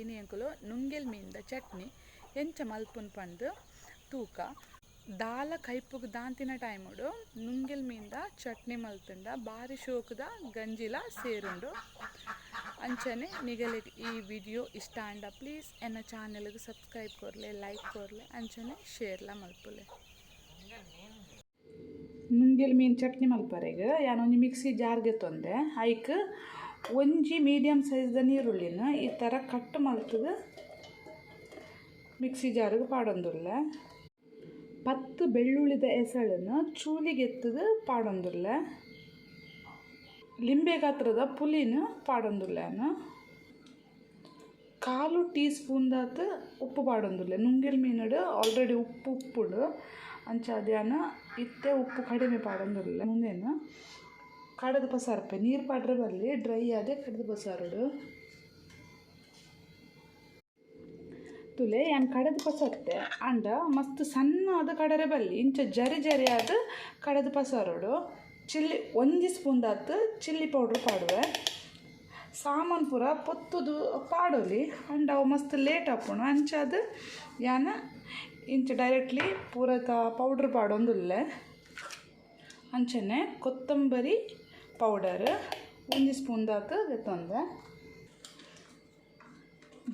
ಇನಿ ಎಂಕುಲು ನುಂಗೆಲ್ ಮೀನ್ದ ಚಟ್ನಿ ಎಂಚ ಮಲ್ಪುನ್ ಪಂದ್ ತೂಕ. ದಾಲ ಕೈಪುಗ್ ದಾಂತಿನ ಟೈಮುಡು ನುಂಗೆಲ್ ಮೀನ್ದ ಚಟ್ನಿ ಮಲ್ತ್ಂಡ ಬಾರಿ ಶೋಕುದ ಗಂಜಿಲ ಸೇರುಂಡು. ಅಂಚನೆ ನಿಗಲೆಗ್ ಈ ವಿಡಿಯೋ ಇಷ್ಟ ಆಂಡ ಪ್ಲೀಸ್ ಎನ್ನ ಚಾನೆಲ್ಗ್ ಸಬ್ಸ್ಕ್ರೈಬ್ ಕೊರ್ಲೆ, ಲೈಕ್ ಕೊರ್ಲೆ, ಅಂಚನೆ ಶೇರ್ಲ ಮಲ್ಪುಲೆ. ನುಂಗೆಲ್ ಮೀನ್ ಚಟ್ನಿ ಮಲ್ಪರೆಗ್ ಯಾನ್ ಒಂಜಿ ಮಿಕ್ಸಿ ಜಾರ್ ಗೆತೊಂದೆ. ಐಕ್ ಒಂಜಿ ಮೀಡಿಯಂ ಸೈಜ್ದ ನೀರುಳ್ಳಿನ ಈ ಥರ ಕಟ್ ಮಲ್ತ್ದ್ ಮಿಕ್ಸಿ ಜಾರ್ಗ್ ಪಾಡೊಂದುಲ್ಲೆ. 10 ಬೆಳ್ಳುಳ್ಳಿದ ಎಸಳನ್ ಚೂಲಿಗೆತ್ತುದು ಪಾಡೊಂದುಲ್ಲೆ. ಲಿಂಬೆ ಗಾತ್ರದ ಪುಲಿನ ಪಾಡೊಂದುಲ್ಲೆ. 1/4 ಟೀ ಸ್ಪೂನ್ ದಾತ್ ಉಪ್ಪು ಪಾಡೊಂದುಲ್ಲೆ. ನುಂಗೆಲ್ ಮೀನುಡು ಆಲ್ರೆಡಿ ಉಪ್ಪು ಉಪ್ಪುಡು ಅಂಚಾದ್ ಯಾನ್ ಇತ್ತೆ ಉಪ್ಪು ಕಡಿಮೆ ಪಾಡೊಂದುಲ್ಲೆ. ಉಂದೆನ್ ಕಡದು ಪಸಾರ್ಪೆ ನೀರು ಪಾಡ್ರೆ ಬಲ್ಲಿ ಡ್ರೈ ಆದೆ ಕಡದು ಪಸಾರೊಡು. ತುಲೆ ಯಾನ್ ಕಡದು ಪಸರ್ತೆ ಆಂಡ ಮಸ್ತ್ ಸಣ್ಣ ಆದ್ ಕಡರೆ ಬಲ್ಲಿ ಇಂಚ ಜರಿ ಜರಿ ಆದ್ ಕಡದು ಪಸಾರೊಡು. ಚಿಲ್ಲಿ ಒಂಜಿ ಸ್ಪೂನ್ ದಾತ್ ಚಿಲ್ಲಿ ಪೌಡರ್ ಪಾಡುವೆ. ಸಾಮಾನ್ ಪೂರ ಪೊತ್ತುದು ಪಾಡೊಲಿ ಆಂಡ ಅವು ಮಸ್ತ್ ಲೇಟ್ ಆಪುಂಡು ಅಂಚಾದ್ ಯಾನ್ ಇಂಚ ಡೈರೆಕ್ಟ್ಲಿ ಪೂರತ ಪೌಡರ್ ಪಾಡೊಂದುಲ್ಲೆ. ಅಂಚನೆ ಕೊತ್ತಂಬರಿ ಪೌಡರ್ ಒಂಜಿ ಸ್ಪೂನ್ ದಾತ್ ದೆತ್ತೊಂದೆ.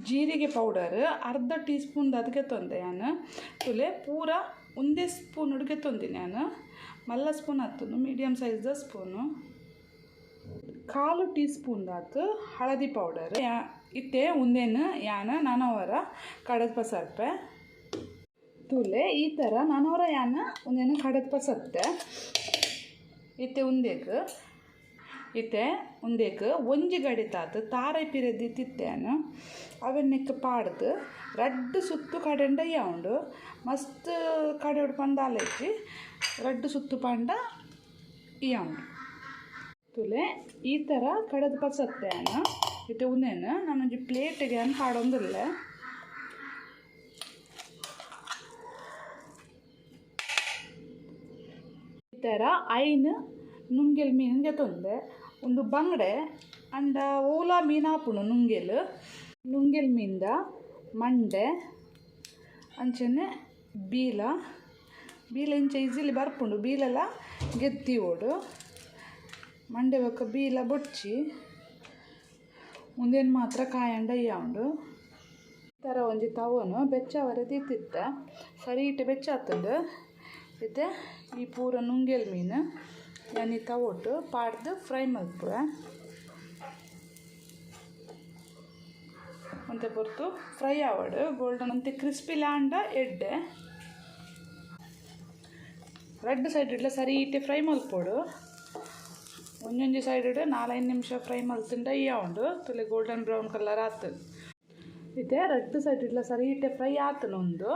ಜೀರಿಗೆ ಪೌಡರ್ ಅರ್ಧ ಟೀ ಸ್ಪೂನ್ ದಾತ್ ಗೆತ್ತೊಂದೆ ಯಾನ್. ತುಲೆ ಪೂರ ಒಂದೇ ಸ್ಪೂನ್ ಗೆತ್ತೊಂದಿನಿ ಯಾನ್. ಮಲ್ಲ ಸ್ಪೂನ್ ಅತ್ತುಂದು ಮೀಡಿಯಂ ಸೈಜ್ದ ಸ್ಪೂನು. 1/4 ಟೀ ಸ್ಪೂನ್ ದಾತ್ ಹಳದಿ ಪೌಡರ್. ಇತ್ತೆ ಉಂದೆನ್ ಯಾನ್ ನನವರ ಕಡದ್ ಪಸರ್ಪೆ. ತುಲೆ ಈ ಥರ ನನವರ ಯಾನ್ ಉಂದೆನ್ ಕಡದ್ ಪಸರ್ತೆ. ಇತ್ತೆ ಉಂದೆಕ್ ಇತ್ತೆ ಉಂದೆಕ್ ಒಂಜಿ ಗಡಿತಾತ್ ತಾರೈ ಪಿರೆದಿ ತಿತ್ತೇನ್ ಅವೆನ್ನೆಕ್ ಪಾಡ್ದು ರಡ್ಡ್ ಸುತ್ತು ಕಡೆಂಡ ಉಂಡು. ಮಸ್ತ್ ಕಡೆಯೋಡು ಪಂಡ ಅಲೆಜ್ಜಿ ರಡ್ಡ್ ಸುತ್ತು ಪಂಡ ಇಯ್ಯುಂಡು. ತುಲೆ ಈ ಥರ ಕಡೆದು ಪಸತ್ತೆ ಇತ್ತೆ ಉಂದೆನ್ ನಾನೊಂಜಿ ಪ್ಲೇಟಿಗೆ ಯಾನ್ ಪಾಡೊಂದುಲ್ಲೆ. ಈ ಥರ 5 ನುಂಗೆಲ್ ಮೀನ್ ಗೆತೊಂದೆ. ಉಂದು ಬಂಗಡೆ ಅಂಡ ಓಲಾ ಮೀನ್ ಆಪುಂಡು ನುಂಗೆಲ್. ನುಂಗೆಲ್ ಮೀನ್ದ ಮಂಡೆ ಅಂಚನೆ ಬೀಲ ಬೀಲ ಇಂಚ ಈಸಿಲಿ ಬರ್ಪುಂಡು. ಬೀಲೆಲ್ಲ ಗೆತ್ತಿ ಓಡು ಮಂಡೆ ಬೊಕ್ಕ ಬೀಲ ಬೊಡ್ಚಿ ಉಂದೆನ್ ಮಾತ್ರ ಕಾಯಂಡ ಉಂಡು. ಈ ಥರ ಒಂಜಿ ತವನು ಬೆಚ್ಚವರೆ ದೀತಿತ್ತೆ. ಸರಿ ಇಟ್ಟು ಬೆಚ್ಚ ಆತುಂಡು. ಇತ್ತೆ ಈ ಪೂರ ನುಂಗೆಲ್ ಮೀನು ಯಾನ್ ಈ ತವೊಟು ಪಾಡ್ದು ಫ್ರೈ ಮಲ್ಪುವೆ. ಒಂತೆ ಪೊರ್ತು ಫ್ರೈ ಆವಡ್ ಗೋಲ್ಡನ್ ಒಂತೆ ಕ್ರಿಸ್ಪಿ ಲಾಂಡ ಎಡ್ಡೆ. ರಡ್ಡ್ ಸೈಡ್ ಇಡ್ಲ ಸರಿ ಇಟ್ಟೆ ಫ್ರೈ ಮಲ್ಪೊಡು. ಒಂಜೊಂಜಿ ಸೈಡ್ 4-5 ನಿಮಿಷ ಫ್ರೈ ಮಲ್ತುಂಡ ಉಂಡು. ತುಲೆ ಗೋಲ್ಡನ್ ಬ್ರೌನ್ ಕಲರ್ ಆತು. ಇತ್ತೆ ರಡ್ಡ್ ಸೈಡ್ ಇಡ್ಲ ಸರಿ ಇಟ್ಟೆ ಫ್ರೈ ಆತುಂಡು. ಉಂದು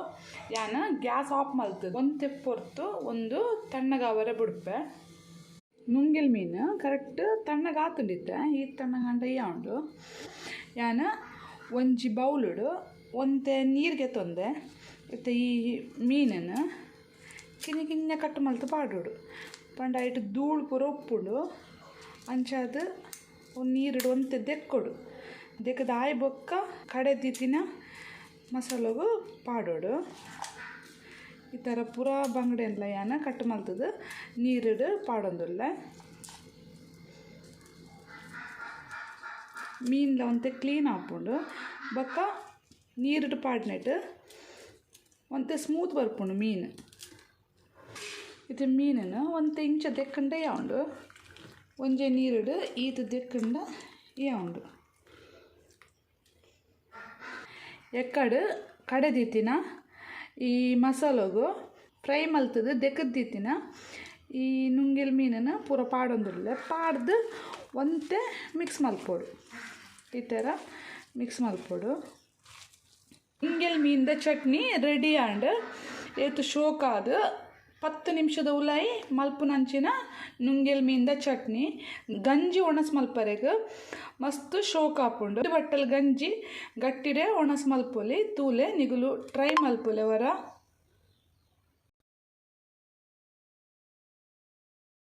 ಯಾನ್ ಗ್ಯಾಸ್ ಆಫ್ ಮಲ್ತು ಒಂತೆ ಪೊರ್ತು ಒಂದು ತಣ್ಣಗಾವರೆ ಬುಡ್ಪೆ. ನುಂಗೆಲ್ ಮೀನು ಕರೆಕ್ಟ್ ತಣ್ಣಗಾತುಂಡಿತ್ತೆ. ಈ ತಣ್ಣಗಾಂಡ ಉಂಡು. ಯಾನ್ ಒಂಜಿ ಬೌಲುಡು ಒಂತೆ ನೀರು ಗೆತ್ತೊಂದೆ. ಇತ್ತೆ ಈ ಮೀನನ್ನು ಕಿನ್ನ ಕಿನ್ನ ಕಟ್ ಮಲ್ತು ಪಾಡೋಡು. ಪಂಡ ಐಟ್ ಧೂಳು ಪೂರ ಉಪ್ಪುಂಡು. ಅಂಚಾದ್ ನೀರುಡು ಒಂತೆ ದೆಕ್ಕೊಡು. ದೆಕ್ಕದ ಆಯಿ ಬೊಕ್ಕ ಕಡೆ ದೀತಿನ ಮಸಾಲಗು ಪಾಡೋಡು. ಈ ಥರ ಪೂರ ಬಂಗಡೆನ್ಲ ಯಾನ್ ಕಟ್ ಮಲ್ತುದು ನೀರುಡು ಪಾಡೊಂದುಲ್ಲೆ. ಮೀನ್ಲ ಒಂತೆ ಕ್ಲೀನ್ ಆಪುಂಡು. ಬೊಕ್ಕ ನೀರುಡು ಪಾಡ್ನೆಟ್ ಒಂತೆ ಸ್ಮೂತ್ ಬರ್ಪುಂಡು ಮೀನು. ಇತ್ತೆ ಮೀನನ್ನು ಒಂತೆ ಇಂಚ ದೆಕ್ಕಂಡ ಉಂಡು. ಒಂಜೆ ನೀರುಡು ಈತ್ ದೆಕ್ಕಂಡ ಉಂಡು. ಎಕ್ಕಡು ಕಡೆ ದೀತಿನ ಈ ಮಸಾಲಗು ಫ್ರೈ ಮಲ್ತುದು ದೆಕ್ಕದ್ ದೀತಿನ ಈ ನುಂಗೆಲ್ ಮೀನನ್ನು ಪೂರ ಪಾಡೊಂದುಲ್ಲೆ. ಪಾಡ್ದು ಒಂತೆ ಮಿಕ್ಸ್ ಮಲ್ಪೊಡು. ಈ ಥರ ಮಿಕ್ಸ್ ಮಲ್ಪೊಡು. ನುಂಗೆಲ್ ಮೀನ್ದ ಚಟ್ನಿ ರೆಡಿ ಆಂಡ್. ಏತ್ ಶೋಕಾದ್ 10 ನಿಮಿಷದ ಉಲಾಯಿ ಮಲ್ಪುನಂಚಿನ ನುಂಗೆಲ್ ಮೀನ್ದ ಚಟ್ನಿ. ಗಂಜಿ ಒಣಸ್ ಮಲ್ಪರೆಗ್ ಮಸ್ತ್ ಶೋಕ್ ಆಪುಂಡು. ಬಟ್ಟಲ್ ಗಂಜಿ ಗಟ್ಟಿಡೆ ಒಣಸ್ ಮಲ್ಪೊಲಿ. ತೂಲೆ ನಿಗುಲು ಟ್ರೈ ಮಲ್ಪೊಲೆ ವರ.